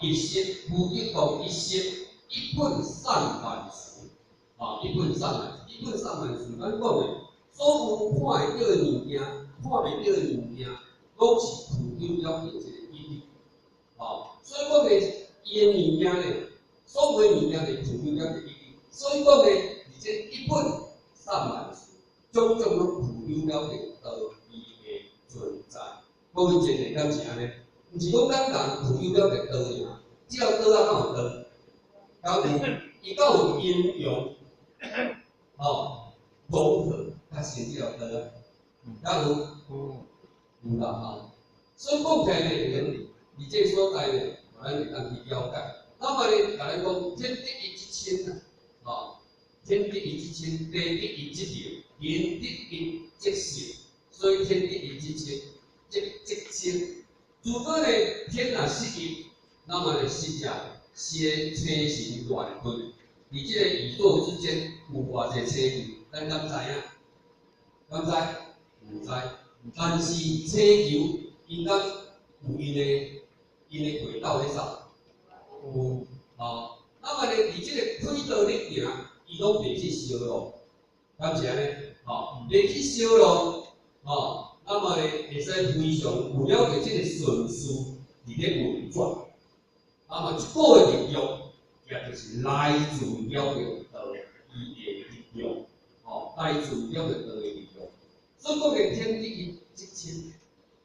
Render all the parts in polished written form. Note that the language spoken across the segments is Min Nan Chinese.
一色無極動一色一品散萬事，啊，一品散萬，一品散萬事，咱講的所有看會著的物件，看袂著的物件，攏是具有了這個意義，啊，所以講的伊的物件呢，所有的物件是具有了這個意義，所以講的，佇這一品散萬事，種種攏具有了這個道義的存在。各位真的敢是按呢？毋是講咱人具有了這個道爾，只要道仔敢有道，敢有，伊敢有應用，哦，融合，才成這條道啊，敢有？有啦吼。所以講起來呢，佇這個所在呢，咱會當去了解。那麼呢，共咱講天得一則清啊，吼，天得一則清，地得一則靈，人得一則性，所以天得一則清，則則清。如果呢，天若失一，那麼呢，失者是個星神亂混。佇這個宇宙之間有偌濟星球，咱敢知影？敢知？毋知。但是星球𪜶敢有𪜶的軌道咧走？有，吼。那麼呢，佇這個軌道咧行，伊攏袂去相挏，敢是按呢？吼，袂去相挏，吼。那麼呢，會使非常有了解這個順序佇咧運轉。那麼這個的力量，也就是來自了解道伊的力量，吼，來自了解道的力量。所以講的天得一則清，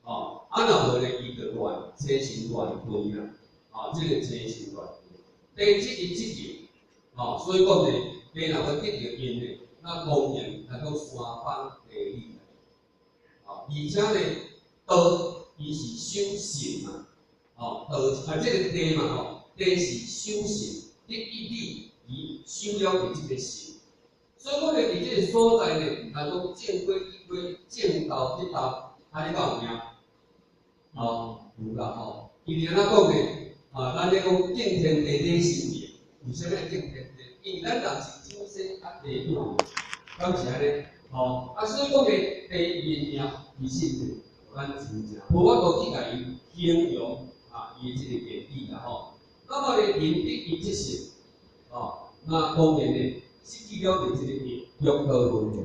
吼，啊若無呢，伊就亂，星神亂混啦，啊，這個星神亂混。地得一則靈，吼，所以講呢，地若欲得著應呢，那當然來講山崩地裂。而且呢，道伊是守性嘛，吼，道啊，這個地嘛吼，地是守性，得一理伊守了佇這個性，所以講呢，佇這個所在呢，來講正果得果，正道得道，按呢敢有影？吼，有啦吼。伊是按怎講呢？啊，咱咧講敬天地禮神明，為啥物敬天地？因為咱人是天生啊地主，敢是按呢？吼，啊，所以講呢，地伊的名其實呢，咱真正無法度去共伊形容啊，伊的這個原理啦吼。那麼呢，人得一則性，吼，那當然呢，失去了佇這個六道輪迴。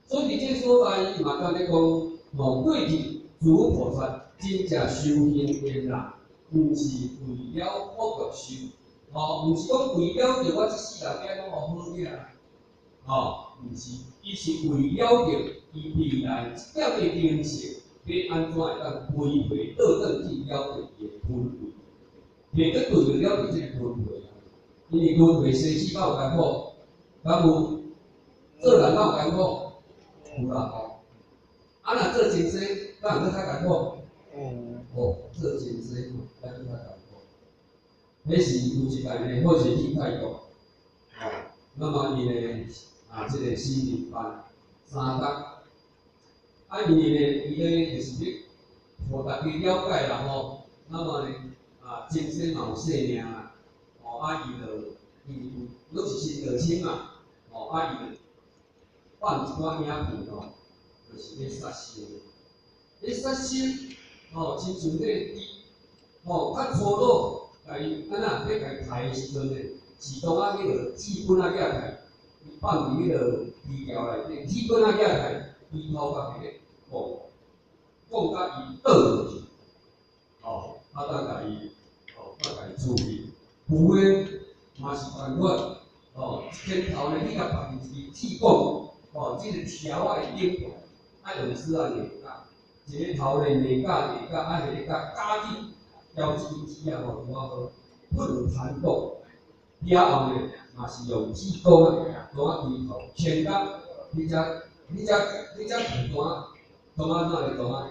所以佇這個所在，伊嘛敢咧講，吼，過去諸菩薩真正修行的人，毋是為了福祿壽，吼，毋是講為了著我這世人欲攏予好額，吼，毋是，伊是為了著伊未來這點的靈性，欲按怎會當歸回倒轉去了著伊的本位，袂閣墜落了著這個輪迴啊。因為輪迴生死敢有艱苦？敢有？做人敢有艱苦？有啦吼。啊，若做前世，敢有閣較艱苦？哦，做前世敢閣較艱苦。彼時有一擺呢，好勢去泰國，吼，那麼伊呢，啊，這個新年辦3工，啊，因為呢，伊咧就是咧，予大家了解啦吼。那麼呢，啊，前世嘛有生命啦，吼，啊，伊就伊有攏是新道親嘛，吼，啊，伊就放一寡影片吼，就是咧殺生，咧殺生，吼，親像那個豬，吼，較粗魯，共伊按怎欲共伊刣的時陣呢，是當啊彼個鐵棍仔舉起來，伊放佇彼個豬牢內底，鐵棍仔舉起來，豬頭殼佇咧摃，摃甲伊倒落去，吼，啊，才共伊，吼，才共伊處理。牛呢，嘛是仝款，吼，一牽頭呢，去共縛佇一支鐵管，吼，這個條仔的頂懸，啊用絲仔硬絞，一个頭呢硬絞硬絞，啊，彼个絞緊，調一支枝仔吼，拄仔好，不能彈動。了後呢，嘛是用鐵弓啊，當仔規頭牽甲，彼只彼只彼只牛當當按怎咧當仔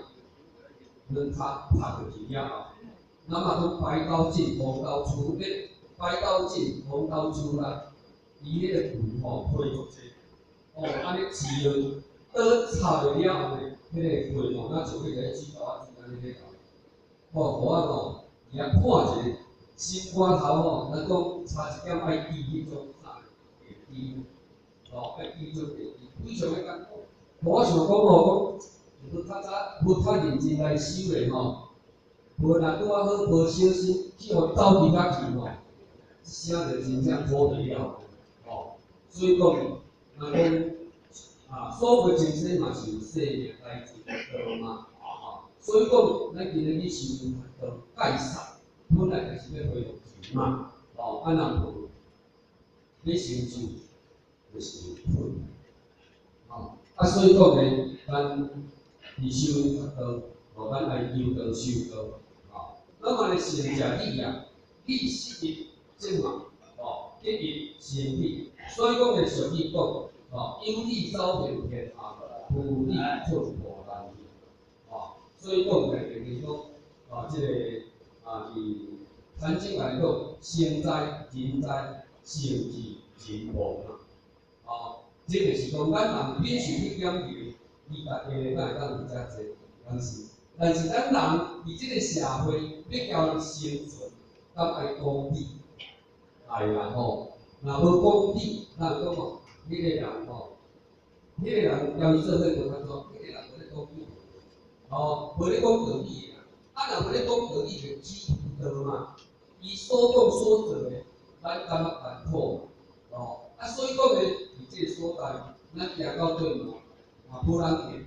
兩跤拍落去了後，那麼講白刀進，紅刀出，欸，白刀進，紅刀出啦，伊彼個牛吼皮足濟，哦，按呢刺落刀插落了後呢，彼個血吼，若像彼個水豆仔水按呢咧流，哦，予我吼佇遐看一个心肝頭吼，咱講差一點愛滴彼種啥會滴，吼，愛滴種會滴，非常的艱苦。我想講吼，講無較早無較認真來修煉吼，无若拄仔好，無小心去予走佇較去吼，這聲就真正苦得了，吼。所以講，若講啊，所有眾生嘛是有生命來自道嘛，吼。所以講，咱今日去修道戒殺，本來就是欲恢復情嘛，吼。啊，若無欲成就，就是有困難，吼。啊，所以講呢，咱佇修道，吼，咱愛求道修道，吼。咱嘛咧先食理啊，理失一正嘛，吼，得一生理。所以講咧，俗語講，吼，有理走遍天下，無理寸步難行，吼。所以講咧，就是講，啊，這個啊，佇禪經來講，心知人知，性智人無嘛，吼。這就是講，咱人免受去檢求，伊家己會當佇遮濟，但是咱人佇這個社會欲交人生存，敢愛講理？愛啦吼，若無講理，咱講哦，彼個人吼，彼個人交伊做伙無較怎，彼個人無咧講理，吼，無咧講道理的啦。啊，若無咧講道理，就只道嘛。伊所講所做的，咱感覺艱苦嘛，吼。啊，所以講呢，佇這個所在，咱行到對嘛，嘛無人見，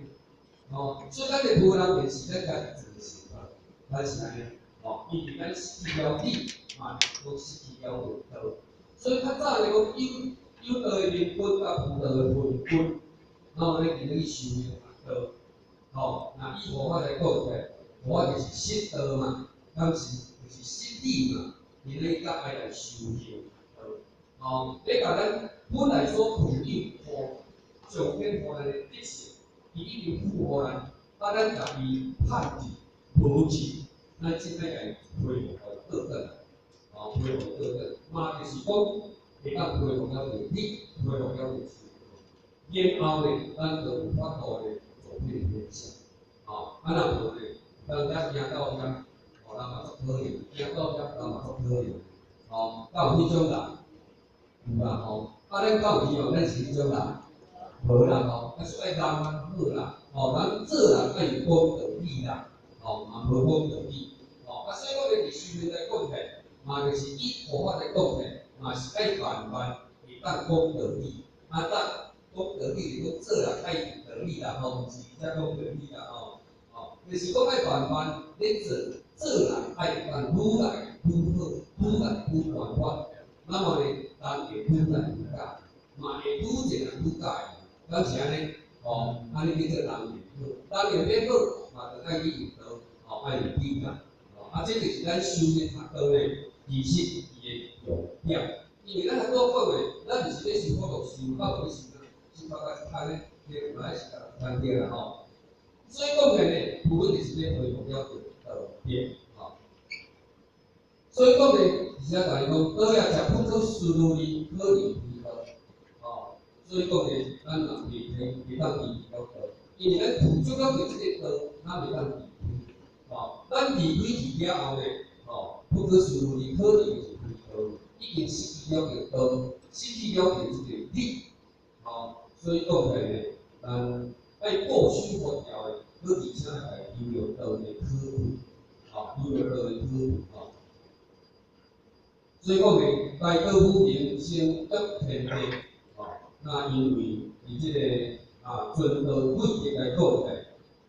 吼。所以咱的無人見是咱家己造成的，咱是按呢，吼，因為咱失去了理，嘛攏失去了道。所以較早咧講有道的明君佮無道的昏君，然後咧今日去修行道，吼，若以佛法來講起來，佛法就是失道嘛，敢是就是失理嘛，今日較愛來修行道，吼，欲共咱本來所具有予上天予咱的德性，伊已經賦予咱，啊，咱共伊叛逆無治，咱這擺共伊恢復倒轉來，吼，恢復倒轉，嘛就是講會當恢復了著理，恢復了著修然後呢，咱就有法度咧走遍天下，吼，啊若無呢，咱遐行到遐，吼，人嘛足討厭，行到遐人嘛足討厭，吼，敢有彼種人？有啦吼，啊，咱敢有希望咱是彼種人？無啦吼，啊，所以人好啦，吼，咱做人愛有講道理啦，吼，嘛無講道理，吼，啊，所以講咧，佇修行來講起來，嘛就是以佛法來講起來，嘛是愛慢慢會當講道理，啊，當講道理就是講做人愛有道理啦，吼，毋是才講道理啦，吼，吼，就是講愛慢慢咧做，做人愛會當愈來愈好，愈來愈圓滿，那麼呢，人會愈來愈佮意，嘛會愈濟人愈佮意，敢是按呢？吼，按呢叫做人緣好，人緣欲好，嘛著愛去有道，吼，愛有理啦，吼，啊，這就是咱修行學道呢，其實伊的重點。因為咱頭拄講的，咱毋是咧修福祿壽，到底是啥？修福祿一空咧，對，嘛是共對啦吼。所以講起來呢，部分就是咧恢復了道德，吼。所以講呢，而且共伊講，道也食不可思議，可離非道，吼。所以講呢，咱若袂當離了道，因為咱捕捉了著這個道，咱袂當離開，吼。咱離開去了後呢，吼，不可思議，可離就是非道，已經失去了著道，失去了著這個理，吼。所以講起來呢，咱愛固守佛教的，閣而且來求著道的可貴，吼，求著道的可貴，吼。所以講呢，大道無形成得天地，吼，那因為佇這個啊尊道貴德來講起來，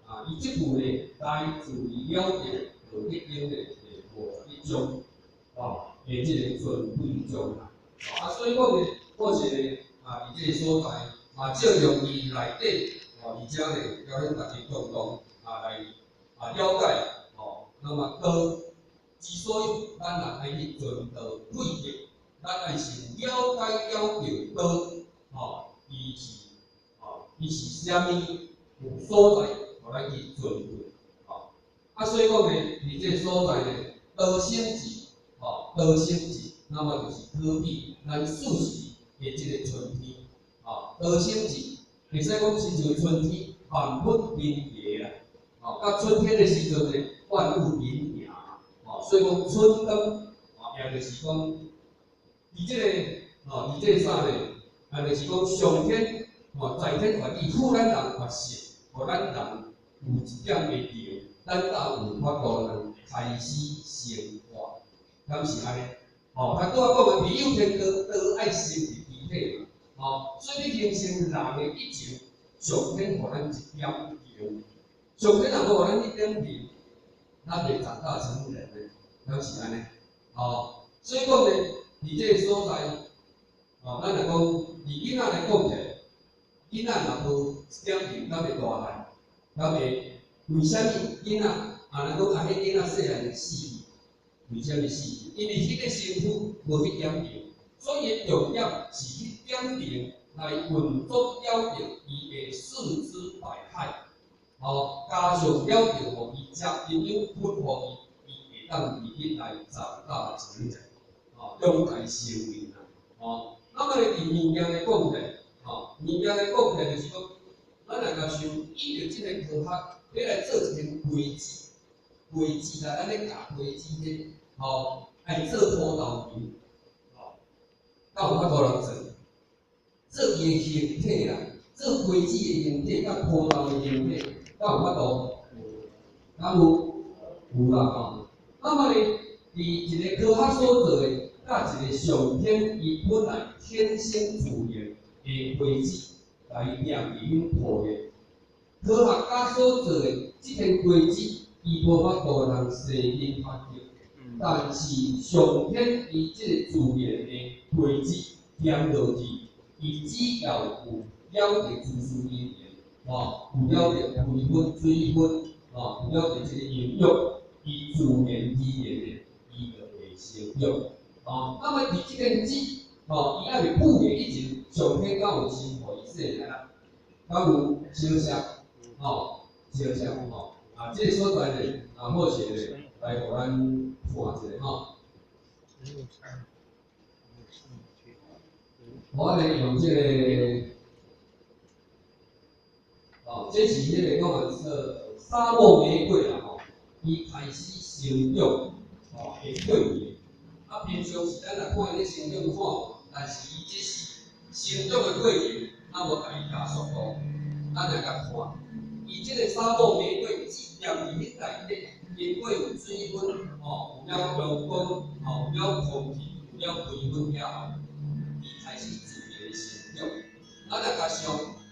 啊，伊這句呢來自於了得道德經的第51章，吼，的這個尊貴章啦，啊，所以講呢，確實呢，啊，佇這個所在，啊，借用伊內底，吼，而且呢，邀請大家共同啊來啊了解，吼，那麼道之所以咱人愛去尊道貴德，咱愛先了解了著道，吼，伊是，吼，伊是啥物有所在，予咱去尊貴，吼，啊，所以講呢，佇這個所在呢，道生智，吼，道生智，那麼就是可比咱四時的這個春天，吼，道生智，會使講親像春天萬物萌芽啦，吼，到春天的時陣呢，萬物萌芽，吼，所以講春光，吼，也就是講，佇這個，吼，佇這個啥呢？也就是講上天，吼，在天發地賦咱人佛性，予咱人有一點的能，咱才有法度通開始生活，敢是按呢？吼，頭拄仔講的，未有天道，道愛生佇機體嘛，吼，所以欲形成人的以前，上天予咱一點靈，上天若無予咱一點靈，咱袂長大成人的，敢是按呢？吼，所以講呢，佇這個所在，吼，咱若講佇囡仔來講起來，囡仔若無一點靈，敢會大漢？敢會？為啥物囡仔？啊，若講啊，彼囡仔細漢就死去，為啥物死去？因為彼個身軀無彼點靈，所以重點是彼點靈來運作了著伊的四肢百骸，吼，加上了著予伊食營養分予伊，伊會當自己來長大成人，吼，長大成人啊，吼。那麼佇物件來講起來，吼，物件來講起來就是講，咱來共想，依著這个科學，欲來做一間批子，批子啦，咱咧莢批子彼，吼，愛做葡萄球，吼，敢有法度人做？做伊的形體啦，做批子的形體，佮葡萄的形體，敢有法度？敢有？有啦吼。那麼呢，佇一个科學所做的，佮一个上天伊本來天生自然的批子來驗佇阮土的。科學家所做的這片批子，伊無法度通生根發芽，但是上天伊這个自然的批子驗落去，伊只要有了著知識語言，吼，有了著肥分、水分，吼，有了著這个營養，伊自然而然的，伊就會成長。吼，那麼佇這片籽，吼，伊猶未孵芽以前，上天敢有先予伊生啦？敢有相像？吼，相像吼，啊，這个所在呢，啊，好勢咧，來予咱看一下吼。我咧用這個，哦，這是彼個講的說沙漠玫瑰啦吼，伊開始成長，吼，會過去。啊，平常時咱若看伊咧成長看，但是伊這是成長的過程，啊無共伊加速度，咱來共看。伊這個沙漠玫瑰籽踮佇彼內底，經過有水分，吼，有了陽光，吼，有了空氣，有了肥分了後，伊開始自然成長。咱若共想，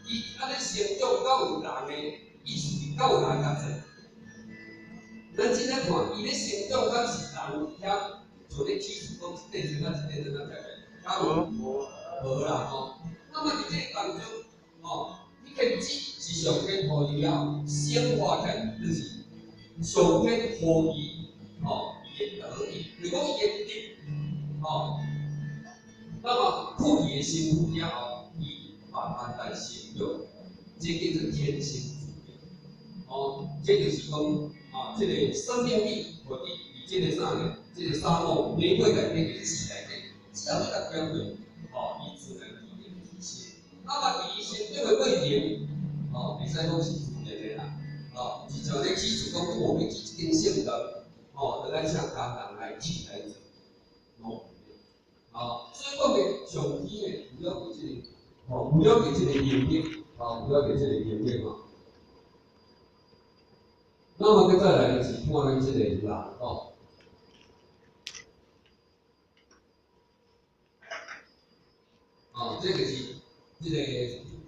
伊按呢成長，敢有人的意思？敢有人共做？咱這咧看，伊咧成長，敢是人遐做咧起厝，講一塊磚仔一塊磚仔疊起，敢有？無啦吼。那麼佇這個當中，吼，彼個籽是上天予伊了，生化起來就是上天予伊，吼，伊的德意，就是講伊的德，吼。那麼富伊的身軀了後，伊慢慢來成長，這叫做天生自然，吼，這就是講啊，這個生命力，予佇這個啥呢？這個沙漠玫瑰內底的籽內底，只要你共點落，吼，伊自然而然提升。那麼佇伊成長的過程，吼，會使講是自然的啦，吼，是像咧起厝講，哦，欲起一間聖堂，吼，就愛請工人來起來做，攏，吼，所以講呢，上天呢，有了這個，吼，有了這個能力，吼，有了這個能力吼。那麼閣再來就是看咱這個人，吼。哦，這就是這個人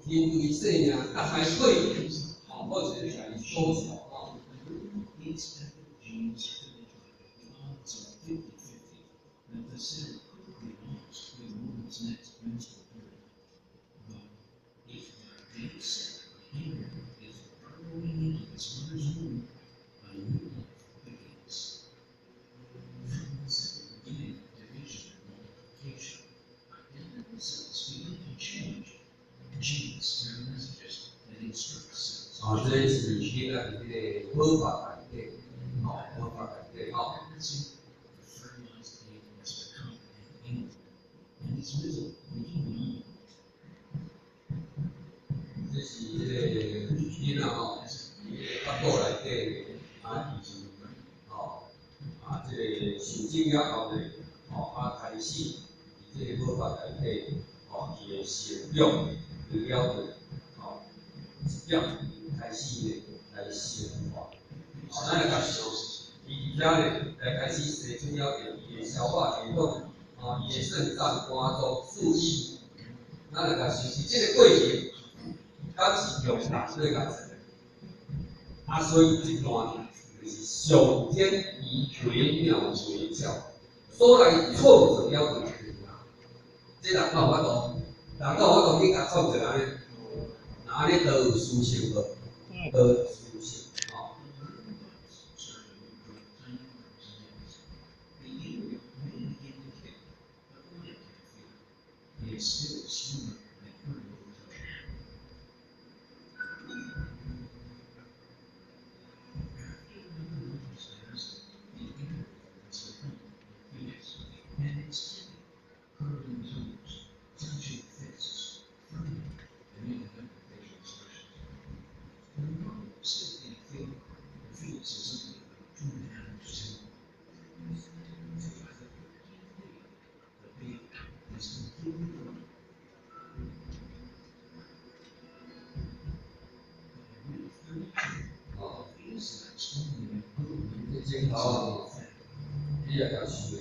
類生命逐項過程，吼，好一個共伊數出來，吼。哦，這是囡仔佇彼個寶髮內底，吼，寶髮內底，吼。這是彼個囡仔吼，佇彼個腹肚內底，啊，伊是吼，啊，這個受精了後呢，吼，啊，開始佇這個寶髮內底，吼，伊的成長就了著，吼，一點開始呢來生化。咱來共想，伊佇遐咧來開始生出了伊的消化系統，伊的腎臟、肝臟、四肢，咱來共想是這个過程，敢是用人來共做的？啊，所以這段就是上天伊惟妙惟肖，所來創造了這個人。這人敢有法度？人敢有法度去共創造按呢？若按呢，都有私心無？都有私心，吼。哦，這鏡頭啊，你也共想。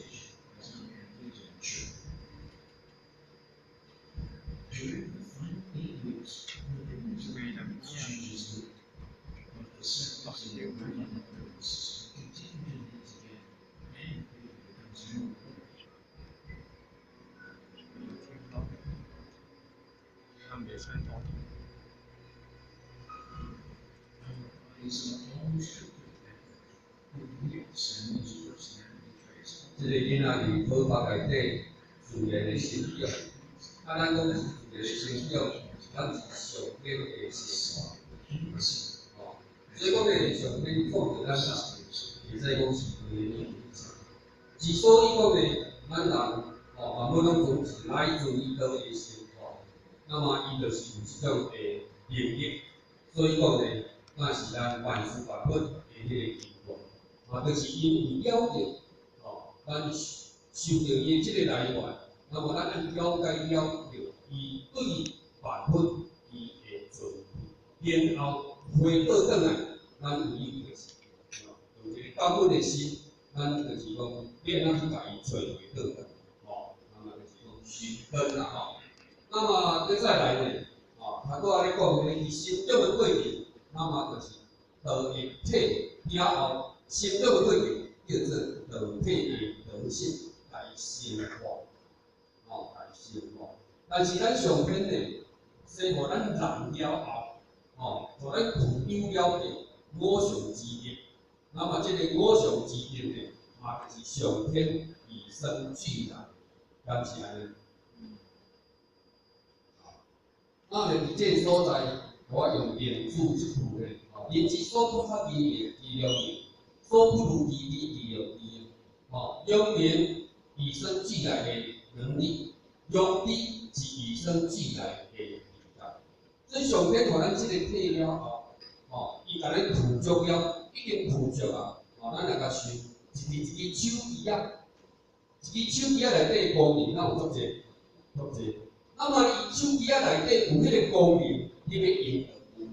這个囡仔佇土白內底自然的生長，啊，咱講是自然的生長，咱是上天的生活，吼，所以講呢，上天創造咱人，會使講是惟妙惟肖。之所以講呢，咱人吼，萬物攏總是來自於道的生活，那麼伊就是有這種的能力，所以講呢，那是咱萬事萬物的彼個根源，嘛，就是因為了解。咱受著伊的這个來源，那麼咱愛了解了著伊對萬物伊的作用，然後回過轉來，咱有伊就是，用一个感恩的心，咱就是講，欲按怎去共伊揣回轉來，吼，那麼就是講尋根啦，吼。那麼閣再來呢，哦，頭拄仔咧講的，伊成長的過程，那麼就是道的體了後，成長的過程叫做道體的德性來生化，哦，來生化。但是咱上天呢，生予咱人了後，哦，予咱具有了的五常之德。那麼這个五常之德呢，嘛就是上天與生俱來，敢是按呢？那呢，佇這个所在，我用言子這句呢，哦，人之所不欲，其良也；所不欲，其良也。哦，良能與生俱來的能力，良知是與生俱來的能力。所以上天予咱這个體了後，哦，伊共咱具足了，已經具足啊。哦，咱來共想，一支一支手機仔，一支手機仔內底功能敢有足濟？足濟。那麼伊手機仔內底有彼個功能，你欲用就有。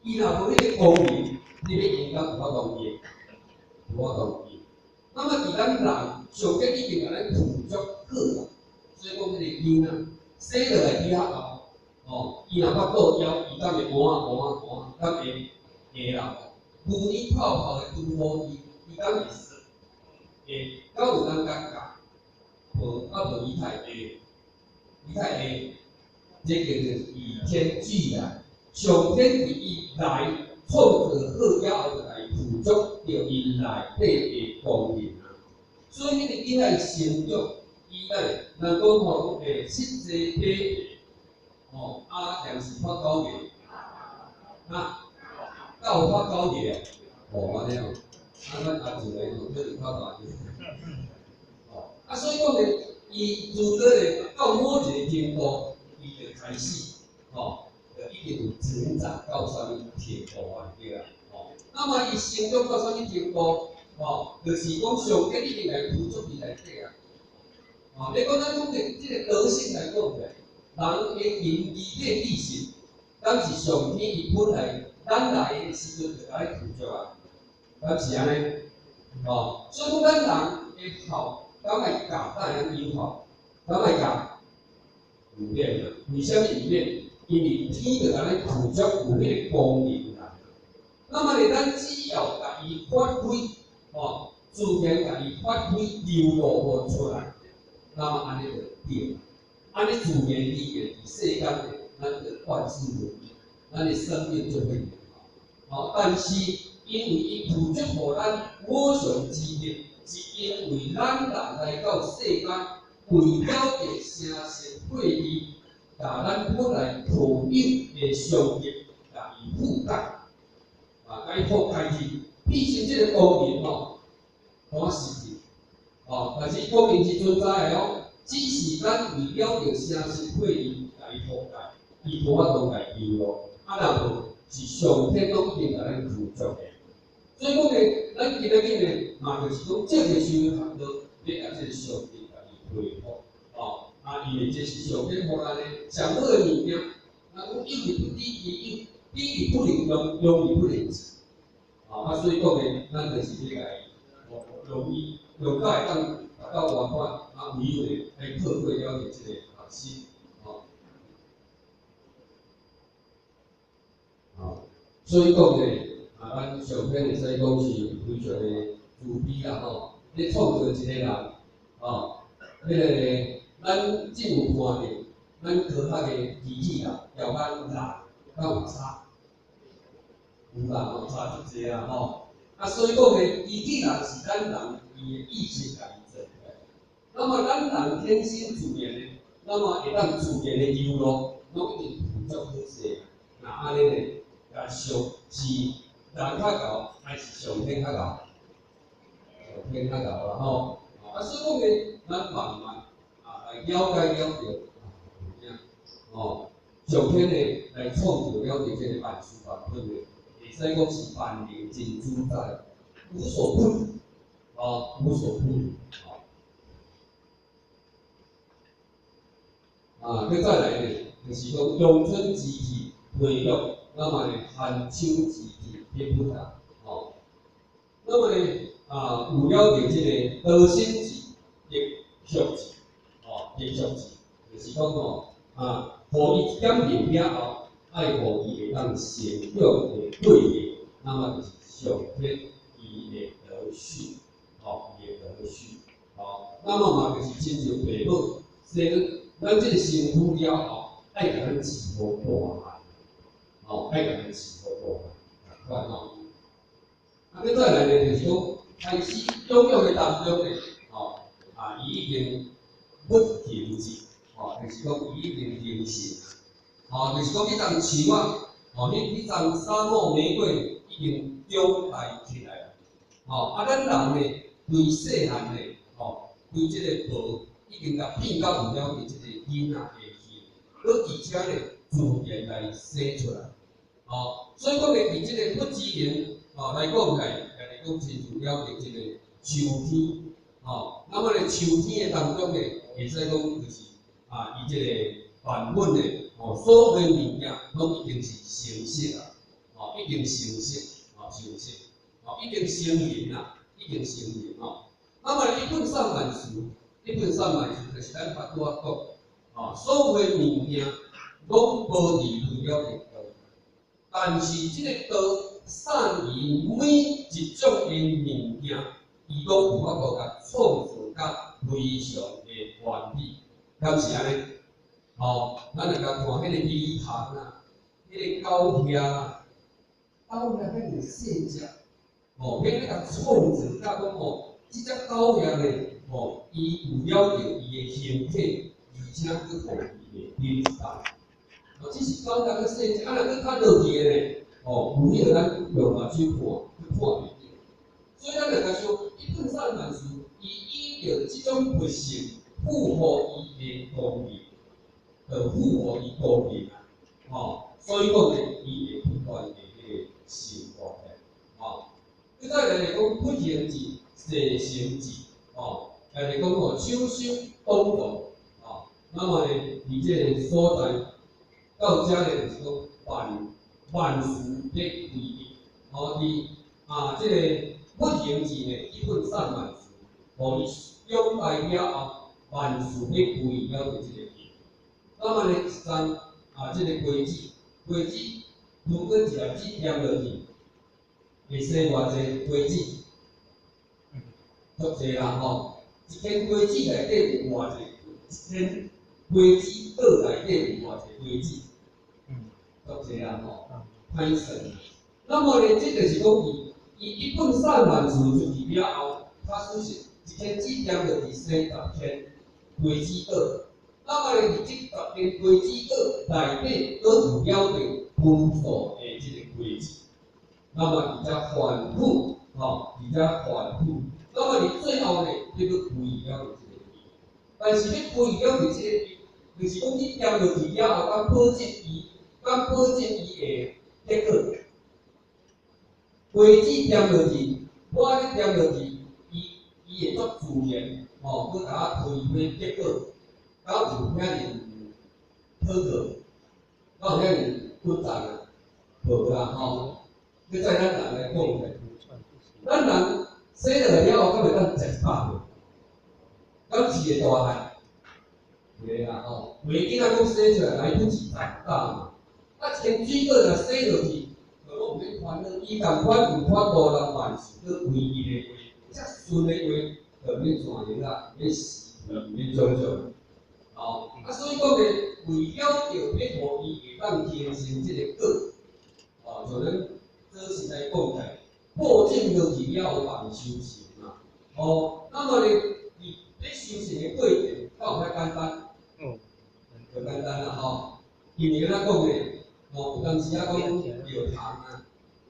伊若無彼個功能，你欲用敢有法度用？無法度用。那麼佇咱人，上天已經共咱具足好啊，所以講彼个囡仔生落來了後，哦，伊若腹肚枵，伊敢會換啊換啊換，敢會會啦？牛奶泡泡的拄好伊，伊敢會說？會，敢有人共教？無，啊無伊太會，伊太會，這叫做與天俱來。上天佇伊來創造好了後，就來具足著伊內底的功能啊。所以彼個囡仔成長，伊來，人講吼，實際體，吼，啊，兩是發九月，啊，敢有發九月？哦，按呢哦，啊，阮阿祖的吼，可能較大隻。哦，啊，所以講呢，伊如果咧到某一个程度，伊就開始，吼，就已經有成長到啥物程度啊？對啊，吼，那麼伊成長到啥物程度？吼，就是講上天已經來具足伊內底啊。哦，你講咱講的這个德性來講咧，人的仁義禮智信，敢是上天伊本來咱來的時陣就共咱具足啊？敢是按呢？哦，所以講咱人的孝，敢愛教，敢會當有效？敢愛教？毋免啦。為啥物毋免？因為天就共咱具足有彼個功能啦。那麼呢，咱只要共伊發揮，哦，自然共伊發揮流露予出來，那麼按呢就對。按呢自然而然佇世間呢，咱就萬事如意，咱的生命就會變好。哦，但是因為伊具足予咱無常之力，是因為咱人來到世間，為了著成聖配義，共咱本來特有的常德，共伊覆蓋，啊，共伊覆蓋去，變成這個功能吼，看實質，哦，但是功能是存在的哦，只是咱為了著成聖配義，共伊覆蓋，伊無法度共伊流露，啊，若無是上天攏已經共咱具足的。所以講呢，咱今仔日呢，嘛就是講借著修學道，欲共這個上帝共伊恢復，哦，啊，因為這是上天予咱的上好的物件，咱講有而不知其有，知而不能用，用而不能知，啊，所以講呢，咱就是欲共伊用伊用到會當達到偌款，啊，唯有呢，愛透過了解這個學習，哦，哦，所以講呢，啊，咱上天會使講是非常的慈悲啦吼，咧創造一個人，哦，彼個咱只有看著咱科學的機器啦，調咱人敢有差？有啦吼，差足濟啦吼。啊，所以講呢，機器人是咱人伊的意識共伊做出來。那麼咱人天生自然的，那麼會當自然的流露，攏已經具足好勢。若按呢呢，共上是人較𠢕，還是上天較𠢕？上天較𠢕啦吼。啊，所以講呢，咱慢慢啊來了解了著，哦，上天呢來創造了著這個萬事萬物的，會使講是萬能真主宰，無所不能，哦，無所不能，哦。啊，閣再來呢，就是講陽春之氣培育，那麼呢寒秋之氣培育啊，哦，那麼呢啊有了著這個得心智得學智，哦，得學智，就是講吼啊，予伊一點靈了後，愛予伊會當成長的過程，那麼就是上天伊的德序，哦，伊的德序，哦，那麼嘛就是親像爸母生咱這個身軀了後，愛共咱飼予大漢，哦，愛共咱飼予大漢，仝款吼。啊，閣再來呢，就是講開始養育的當中呢，哦，啊，伊已經不形質，哦，就是講伊已經形成，哦，就是講彼叢樹仔，哦，彼叢沙漠玫瑰已經長大起來啦，哦，啊，咱人呢，對細漢呢，哦，對這個婆已經共變到有了這個囡仔的形，閣而且呢，自然來生出來，哦，所以講呢，佇這個不知名，哦，來講起來，也來講親像了解這個秋天，哦，那麼呢，秋天的當中呢，會使講就是啊，伊這個萬物呢，哦，所有的物件攏已經是成熟啊，哦，已經成熟，哦，成熟，哦，已經成型啦，已經成型哦。那麼一本散萬事，一本散萬事就是咱頭拄仔講，哦，所有的物件攏無離開了這個道，但是這個道散於每一種的物件，伊攏有法度共創造甲非常的完美，敢是按呢？哦，咱來共看彼個魚蟲啊，彼個狗蟻啊，狗蟻遐爾細隻，哦，彼個共創造甲講哦，這隻狗蟻呢，哦，伊有了著伊的形體，而且閣予伊的品質。哦，只是狗蟻閣細隻，啊，若閣較落去的呢，哦，有彼個咱用目睭看，閣看袂著。所以咱來共想，一本散萬事，伊依著這種佛性賦予伊的功能，就賦予伊功能啊，哦，所以講呢，伊會不斷的彼個生活的，哦。閣再來來講，不行智、世成智，哦，來來講吼，秋收冬藏，哦，那麼呢，佇這個所在到遮呢，就是講萬萬事欲歸一，哦，佇啊，這個佛行字呢，一本散萬事，予伊長大了後，萬事欲歸了著這個因。那麼呢，一層啊，這個瓜子，瓜子如果一粒子掂落去，會生偌濟瓜子？足濟啦吼！一間瓜子內底有偌濟？一間瓜子倒內底有偌濟瓜子？足濟啦吼！歹算。那麼呢，這就是講伊，伊一本散萬事出去了後，假使是一千子掂落去生10千瓜子倒，那麼呢，佇這10千瓜子倒內底，閣有了著無數的這個瓜子，那麼伊才反復，吼，伊才反復。那麼佇最後呢，你閣歸了著這個因。但是欲歸了著這個因，就是講你掂落去了後，敢保證伊，敢保證伊會結果？瓜子掂落去，我咧掂落去，伊伊會足自然，吼，閣共我開花結果，敢有遐爾可靠？敢有遐爾穩當啊？無啦吼！你再咱人來講者，咱人生落來了後，敢會當食100歲？敢飼會大漢？袂啦吼！袂囡仔講生出來來不及長大嘛。啊，一間水果若洗落去，就攏毋免煩惱，伊仝款有法度人萬事閣歸伊的話，遮順的話，就免怎樣啦，免死，免種種。哦，啊，所以講呢，為了著欲予伊會當形成這個果，哦，像咱祖師來講起來，破種落去了後萬修成嘛。哦，那麼呢，佇咧修成的過程，敢有遐簡單？就簡單啦吼。因為按怎講呢？哦，有當時啊講尿糖啊，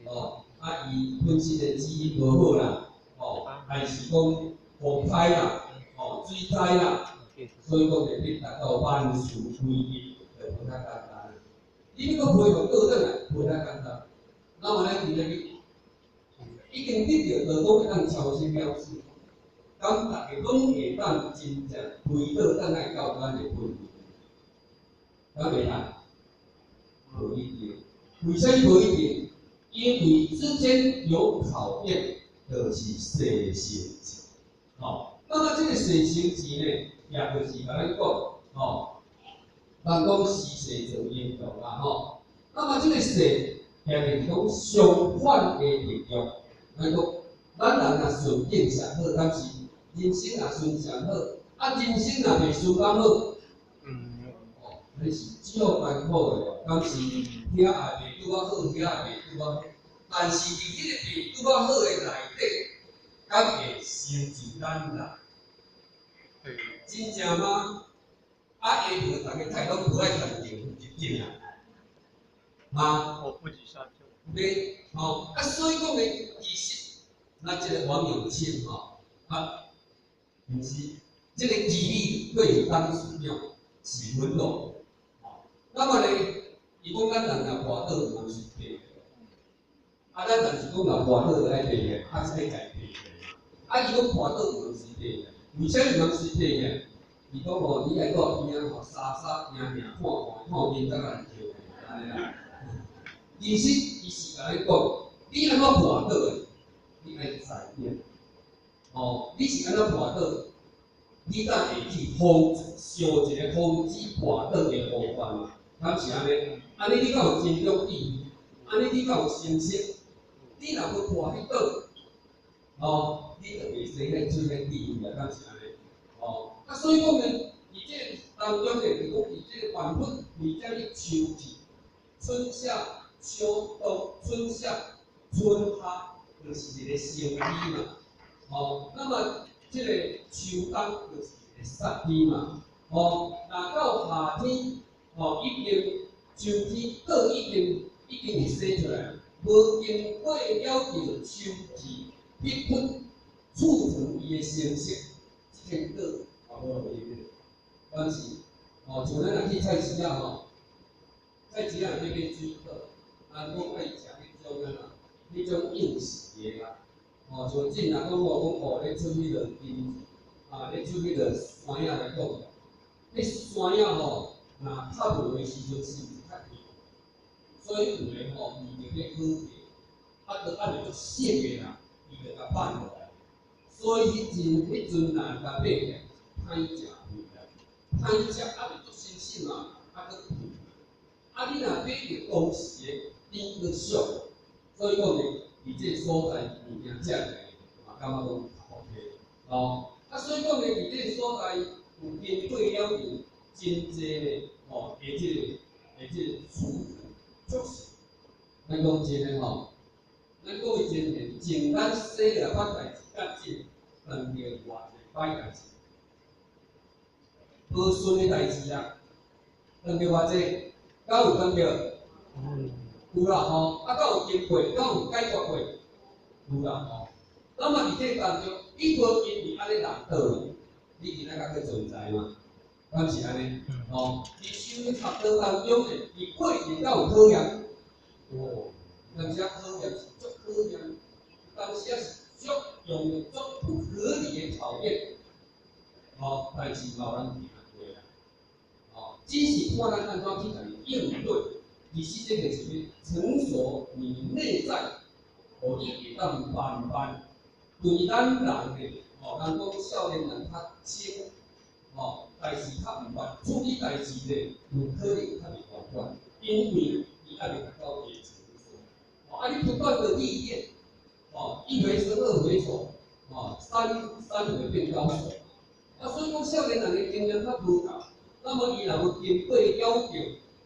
哦，啊伊本身的基因無好啦，哦，還是講風災啦，哦，水災啦，所以講呢，欲達到萬事歸一，就無遐簡單。你欲閣恢復倒轉來，無遐簡單。那麼咱今仔日已經得著道講會當超生了死，敢逐家攏會當真正回倒轉來到咱的本位？敢會當？無一定。為啥物無一定？因為之間有考驗，就是世成智。吼，那麼這個世成智呢，也就是共咱講，吼，人講時勢造英雄啦，吼。那麼這個勢，也就是講相反的力量。咱講，咱人若順境上好，敢是人生若順上好，啊，人生若袂順敢好？哦，彼是只好艱苦的，敢是遐也袂拄仔好，遐也袂拄仔好。但是佇彼個袂拄仔好的內底，敢會成就咱人？真正嗎？啊，下晡逐家菜攏無愛趁錢入境啊？嗎？我不止下就。袂，吼，啊，所以講呢，其實，咱這個王永慶吼，啊，毋是，這個基理對董事長是穩咯，吼，那麼呢，伊講咱人若跋倒，毋是爬起來，啊，咱人是講若跋倒就愛爬起來，啊，是愛家爬起來，啊，伊講跋倒毋是爬起來，為啥物毋是爬起來？伊講吼，你愛佇邊仔吼，沙沙行行看看看面，才共人跳起來，按呢啦。其實伊是共你講，你按怎跋倒的，你愛知影。哦，你是按怎跋倒？你才會去防想一個防止跋倒的方法嘛？敢是按呢？按呢你才有真正智慧，按呢你才有成熟。你若閣跋去倒，哦，你就袂使遐出遐智慧啊，敢是按呢？哦，啊，所以講呢，佇這個當中呢，就講佇這個萬物為啥物秋季、春夏秋冬、春夏、春夏，就是一個生理嘛。哦，那麼這個秋冬就是一個殺天嘛。哦，若到夏天，哦，已經秋天果已經已經會生出來，無經過了著秋季必須促成伊的成熟，這間果也無路用的。但是，哦，像咱若去菜市仔吼，菜市仔內底買水果，人講愛食彼種啊啦，彼種應時的啦。哦，像真若講我講哦，咧出彼個金，啊，咧出彼個山仔來講，彼山仔吼，若較無的時陣是毋是較甜？所以有的吼，為著欲好價，啊，閣按會足熟的啦，伊就共放落來。所以彼陣若共買起來，歹食肥啦，歹食啊，袂足新鮮嘛，啊閣肥。啊，你若買著當時的，甜閣俗，所以講呢，佇這個所在物件食起來嘛，感覺講 OK，哦。啊，所以講呢，佇這個所在有經過了後，真濟呢，吼，的這個促成促使。咱講真的吼，咱講的真的，從咱細漢捌代志，甲這碰著偌濟歹代志，無順的代志啊，碰著偌濟，敢有碰著？有啦吼，啊，敢有經過，敢有解決過？有啦吼。那麼佇這當中，伊無因為按呢人倒去，你今仔閣閣存在嘛？敢是按呢？吼，佇修行道當中呢，佇過程敢有討厭？有，當時啊討厭是足討厭，當時啊是足用足不合理的討厭，吼，但是嘛有人行過啦，吼，只是看咱按怎去共伊應對，其實這個是欲成熟你內在，予你會當慢慢對咱人的，吼，人講少年人較輕，吼，代誌較毋捌，處理代誌咧，有可能較袂慣慣，因為伊猶未達到伊的成熟。哦，啊，你不斷的歷練，哦，一回生二回熟，哦，三回變高手。啊，所以講少年人的經驗較無夠，那麼伊若無經過了著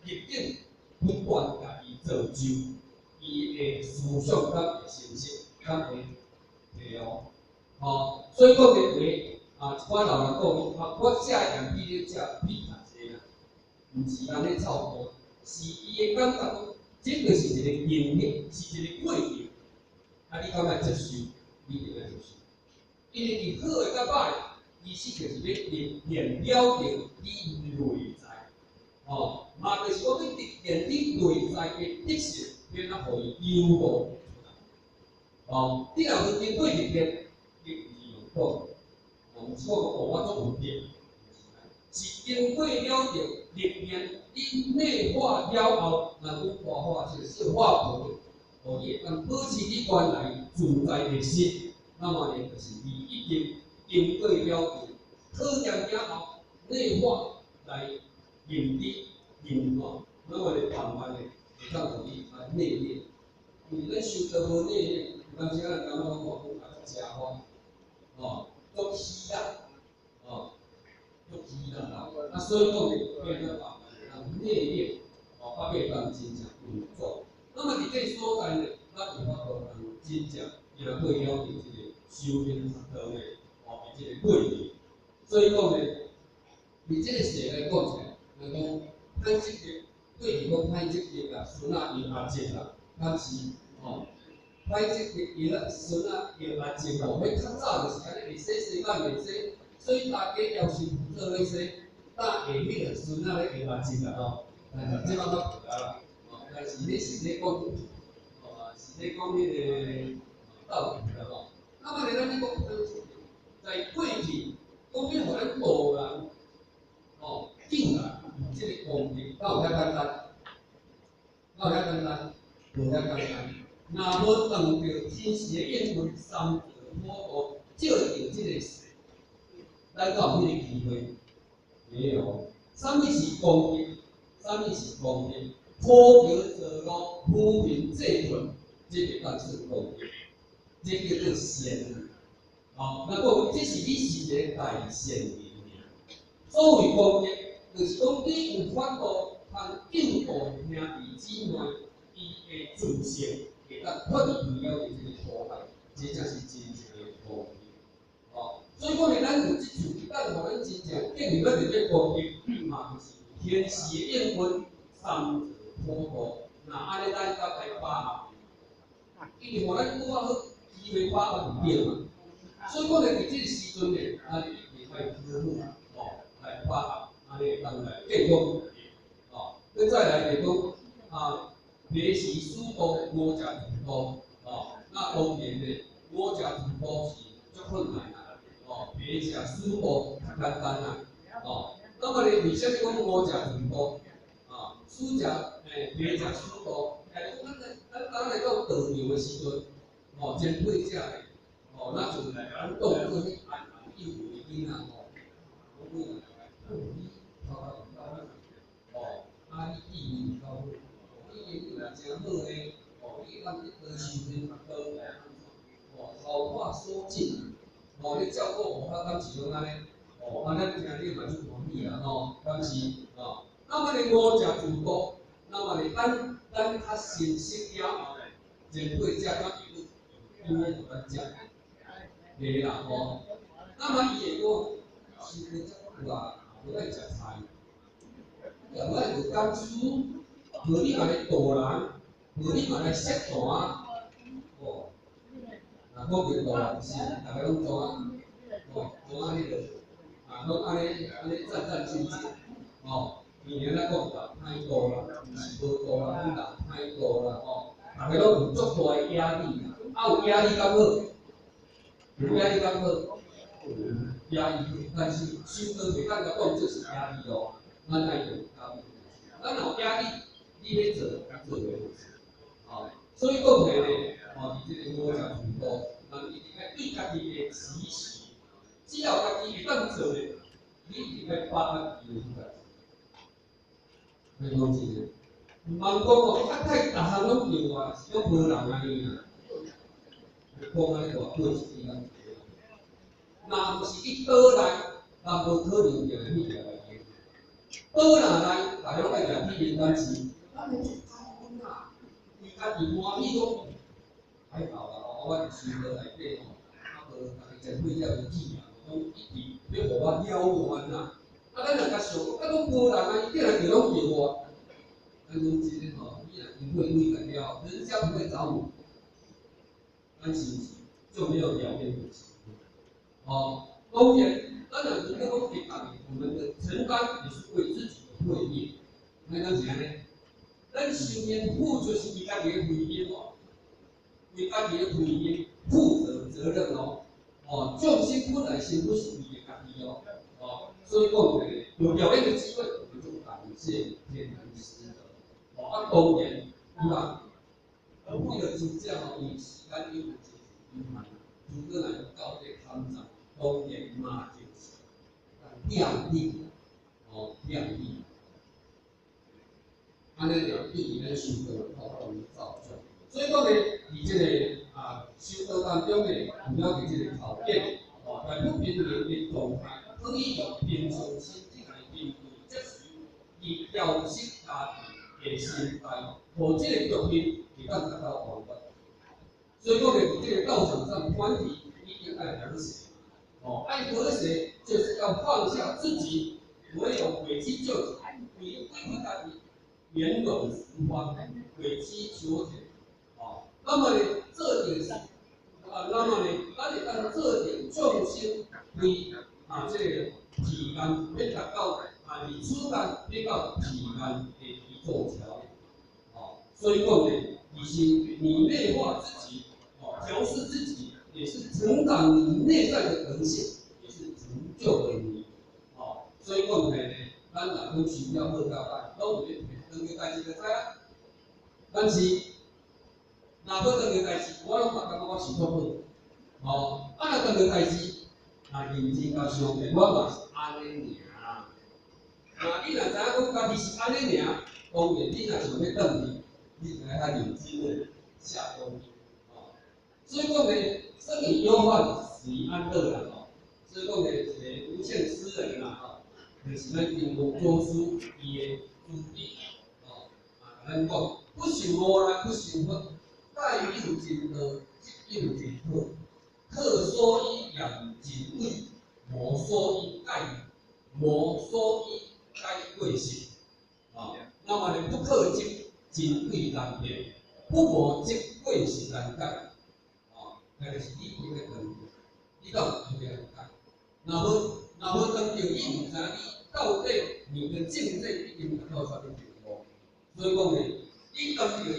逆境，不斷共伊造就，伊的思想較會成熟，較會對哦。吼，所以講的話，啊，一寡老人講，啊，我食鹽比你食比較濟啦，毋是按呢臭步，是伊的感覺講，這個是一個經歷，是一個過程。啊，你敢愛接受？你一定愛接受。因為佇好的佮歹，其實就是欲練練了著你內在，吼，嘛就是講欲練你內在的特性，欲怎予伊流露出來。哦，你若無經過歷練，你毋是用講，哦，毋是講哦，我足有練，是經過了著歷練，你內化了後，若講外化是說化婆，予你會當保持你原來自在的心，那麼呢，就是你已經經過了著討厭了後，內化來認知認吼，那麼呢，慢慢的會當予你來內練。因為咱修道無內練，有當時咱感覺講哦，講啊足食風，吼，足虛啦，吼，足虛啦，啊，所以講呢，變做慢慢會當內練，吼，啊，會當真正運作。那麼佇這個所在呢，咱有法度通真正行過了著這個修行道的，吼，這個過程。所以講呢，佇這個世來講起來，人講歹積業，對伊講歹積業啦，孫仔搖阿叔啦，敢是吼？歹積業搖啊，孫仔搖阿叔吼，彼較早就是按呢，會洗洗碗會洗，所以大家要是做咧洗，搭下彼個孫仔咧搖阿叔啦吼，但是這擺較無啊啦，吼，但是彼是咧講，吼，是咧講彼個道理啦吼。那麼咧，咱咧講歹積業，在過去講欲予咱度人，吼，救人，這個功德，敢有遐簡單？敢有遐簡單？無遐簡單。若無斷著天時的應運，三途普渡，照著這個勢，咱敢有彼個機會？沒有。啥物是功德？啥物是功德？鋪橋造路，扶貧濟困，這個當算功德，這叫做善。哦，那講這是你是一個大善人爾。所謂功德，就是講你有法度通救度兄弟姊妹，伊的自性會當脫離了這個苦海，這才是真正的功德。哦，所以講呢，咱有這處，咱予咱真正建立咱這個功德，嘛就是天時的應運，三途普渡。若按呢，咱才來把握，因為予咱拄仔好機會把握毋著嘛。所以講呢，佇這個時陣呢，咱一定愛好好哦來把握，按呢會當來建功立業。哦，閣再來就講啊，白時使度，五食塗度，哦，那當然呢，五食塗度是足困難啦，哦，白食使度較簡單啦，哦，那麼呢，為啥物講五食塗度？啊，使食，白食使度，来講，咱來到道場的時陣，吼，前輩者的，吼，那就來共咱當做彼安安幼的囡仔吼，我每人來，你頭殼有夠好，吼，啊，你智慧有夠好，你言語也誠好呢，吼，你會當去多修煉較多，吼，好話說盡，吼，你照顧我，敢是講按呢？吼，啊，咱聽你嘛足歡喜啦，吼，敢是？吼，那麼呢，五食自度，那麼呢，咱較熟悉了後呢，前輩者敢會有經驗予咱食，袂啦吼。那麼伊會講，修得遮久啊，無愛食菜，也無愛學講書，無你嘛來度人，無你嘛來設壇，吼。若講著度人是，逐个攏知影，吼，知影彼个，啊，攏按呢按呢戰戰兢兢，吼。因為咱講人歹度啦，毋是無度啦，講人歹度啦，吼，逐个攏有足大的壓力啦，啊有壓力敢好？有壓力敢好？壓力，但是修道袂當共當做是壓力哦，咱愛用壓力。咱若有壓力，你欲做，做袂好。哦，所以講起來呢，吼，佇這個五食自度，咱一定愛對家己的期許，只要家己會當做的，你一定愛把握機會去做。欲講真的，毋通講哦，啊太逐項攏叫我，是講無人按呢啦。講按呢大過一支人。若毋是去島內，人無可能定來彼條來用。島若來，逐个攏愛舉起靈感是，咱會足感恩啊，為家己歡喜講，還好啦，我佇修道內底吼，啊無逐个前輩才有起啊，攏一直欲予我了願啊。啊，咱若共想講，啊攏無人啊，伊定來就攏叫我。咱講真的吼，你若因會悔改了，人家不會找你，咱是毋是就沒有了願的機會？哦，當然，當然，如果講給我們的承擔也是為自己的罪業。那講是按呢？咱修煉付出是為家己的罪業哦，為家己的罪業負責責任哦。哦，眾生本來身不是為著家己哦，哦，所以講咧，有了願的機會，我們就感謝天人師德。哦，啊，當然，有人為了真正哦，因為時間有限，有限，如果若有到這坎站，當然嘛就是量力，哦，量力。按呢就對於咱修道較容易造作。所以講呢，佇這個啊修道當中呢，有了佇這個考驗，哦，在不平衡的狀態，可以用平常心來面對接受，以調適家己的心態，予這個局面會當達到圓滿。所以講呢，佇這個道場上團體一定愛和諧，哦，愛和諧就是要放下自己，唯有委曲求全，委屈家己，圓融十方，委曲求全，哦，那麼呢，這點是啊，那麼呢，咱會當這點眾生為啊，這個彼岸欲達到啊，佇此間欲到彼岸的一座橋，哦，所以講呢，其實你內化自己，哦，調適自己，也是成長你內在的德性，也是成就了你，哦，所以講呢，咱若講修了好甲歹，攏有咧提當個代誌就知啊。但是，若欲當個代誌，我攏嘛感覺我是足好，哦，啊若當個代誌，若認真共想者，我嘛是按呢爾。若你若知影講家己是按呢爾，當然你若想欲轉去，你就愛較認真的下功夫，哦。所以講呢，生於憂患，死於安樂啦，吼。所以講呢，一個無限師人啦，吼，就是咱金剛祖師伊的慈悲，吼，啊，共咱講，不受無難，不受佛，蓋有真道，則有真好。客所以驗真偽，無所以改過失。啊，那麼呢，不可則真偽難辨，不磨則過失難改。啊，那就是你應該當，你敢有當來改？若無當著，你毋知你到底你的境界已經達到啥物程度。所以講呢，你當著了。